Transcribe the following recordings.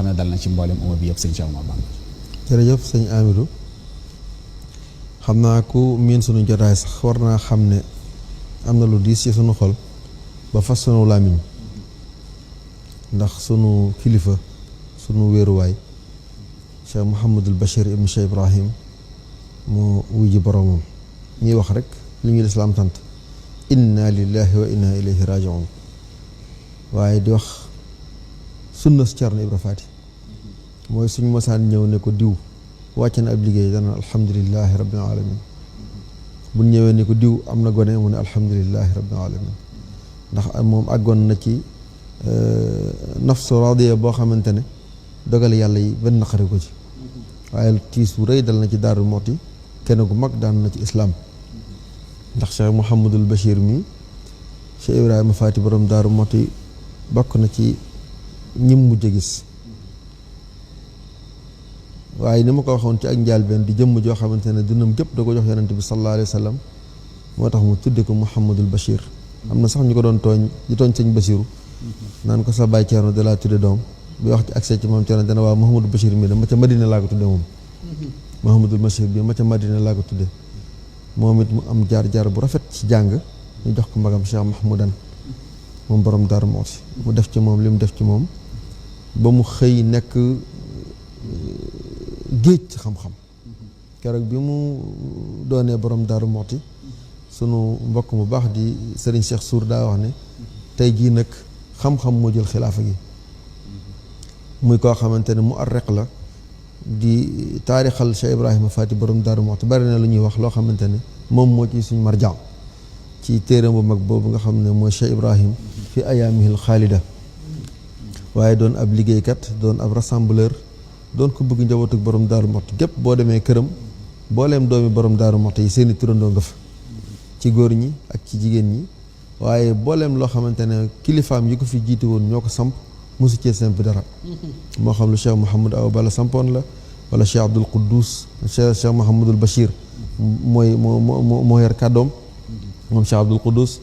xam ne dal na ci mboolem umma bi yëpp sëñ Cheikh Ahmadou Bamba. jërëjëf sëñ Amidou xam naa ku miin sunu jotaay sax war naa xam ne am na lu diis ci sunu xol ba fas sunu làmmiñ ndax sunu kilifa sunu wéeruwaay Cheikh Mouhamadul Bachir ibn Cheikh Ibrahim mu wujji boromam ñuy wax rek li ñuy lislaam sant inna lillahi wa inna ilayhi rajiun waaye di wax sunna si Cerno Ibra Faati mooy suñu mosaan ñëw ne ko diw wàcc na ab liggéey dana alhamdulillahi rabbil alamin bu ñëwee ne ko diw am na gone mu ne alhamdulillahi rabbil alamin ndax moom àggoon na ci nafsu radiya boo xamante ne dogal yàlla yi benn naqari ko ci waaye tiis bu rëy dal na ci Daaru Muxti kenn gu mag daan na ci islaam ndax Cheikh Mouhamadul Bachir mi Cheikh Ibrahima Faati borom Daaru Muxti bokk na ci ñim mujj gis waaye ni ma ko waxoon ci ak njaalbeen di jëmm joo xamante ne dundam gépp da ko jox yonent bi sallallahu alayhi wa sallam moo tax mu tudde ko Mouhamadul Bachir am na sax ñu ko doon tooñ di tooñ sëñ Basiru naan ko sa baay Ceerno da laa tudde doom bi wax ci accès ci moom Ceerno dana waaw Mouhamadul Bachir mi da ma ca Madina laa ko tudde moom Mouhamadul Bachir bi ma ca Madina laa ko tudde moom it mu am jaar-jaar bu rafet ci jàng ñu jox ko magam Cheikh Mahmoudan moom borom Daaru Muxti mu def ci moom li mu def ci moom ba mu xëy nekk géej ci xam-xam keroog bi mu doonee borom Daaru Muxti sunu mbokk mu baax di Serigne Cheikh Sour daa wax ne tey jii nag xam-xam moo jël xilaafa gi muy koo xamante ne mu arreq la di taarixal Cheikh Ibrahima Faati borom Daaru Muxti bari na lu ñuy wax loo xamante ne moom moo ci suñ marjaan ci téeram bu mag boobu nga xam ne mooy Cheikh Ibrahim fi ayaamihil xaalida waaye doon ab liggéeykat doon ab rassembleur doon ko bëgg njabootu borom Daaru Muxti gépp boo demee këram booleem doomi borom Daaru Muxti yi seeni turandoo nga fa ci góor ñi ak ci jigéen ñi waaye booleem loo xamante ne kilifaam yi ko fi jiite woon ñoo ko samp mosu cee samp dara moo xam lu Cheikh Mouhamadou Awa Balla sampoon la wala Cheikh Abdoul Quddus Cheikh Mouhamadul Bachir mooy moo yor kàddoom moom Cheikh Abdoul Quddus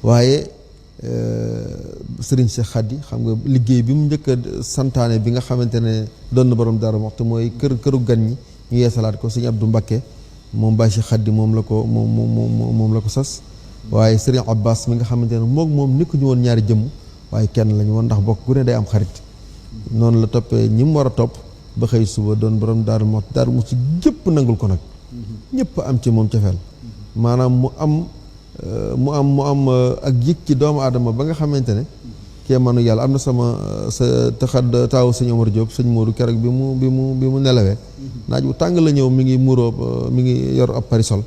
waaye Serigne Cheikh Khady xam nga liggéey bi mu njëkk a santaane bi nga xamante ne doon na borom Daaru Muxti mooy këru gan ñi ñu yeesalaat ko Serigne Abdou Mbacké moom Baye Cheikh Khady moom la ko sas waaye Serigne Abbas mi nga xamante ne moom nekkuñu woon ñaari jëmm waaye kenn lañu woon ndax bokk gu ne day am xarit noonu la toppee ñi mu war a topp ba xëy suba doon borom Daaru Muxti gépp nangul ko nag ñëpp am ci moom cofeel maanaam mu am ak yëg ci doomu aadama ba nga xamante ne kee manu yàlla am na sa taxad taawu sëñ Omar Diop sëñ Modou keroog bi mu nelawee naaj bu tàng la ñëw mi ngi muuroo mi ngi yor ab parisol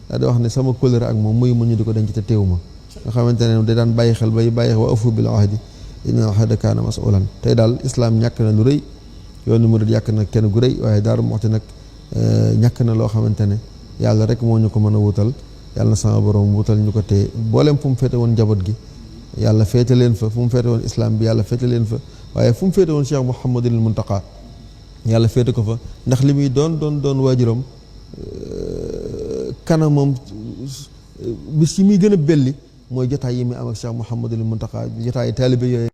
daa di wax ne sama kóllëre ak moom muy mu ñu di ko denc te teewu ma nga xamante ne da daan bàyyi xel bàyyi wa awfu bil ahdi inna ahda kaana mas'ulan tey daal islaam ñàkk na lu rëy yoonu murid yàq na kenn gu rëy waaye Daaru Muxti nag ñàkk na loo xamante ne yàlla rek moo ñu ko mën a wutal yàlla na sama borom wutal ñu ko te booleem fu mu féete woon njaboot gi yàlla féete leen fa fu mu féete woon islam bi yàlla féete leen fa waaye fu mu féete woon Cheikh Mouhamadul Muntaqa yàlla féete ko fa ndax li muy doon waajuram kanamam bis yi muy gën a belli mooy jotaay yi muy am ak Cheikh Mouhamadul Muntaqa jotaay taalibe yooyu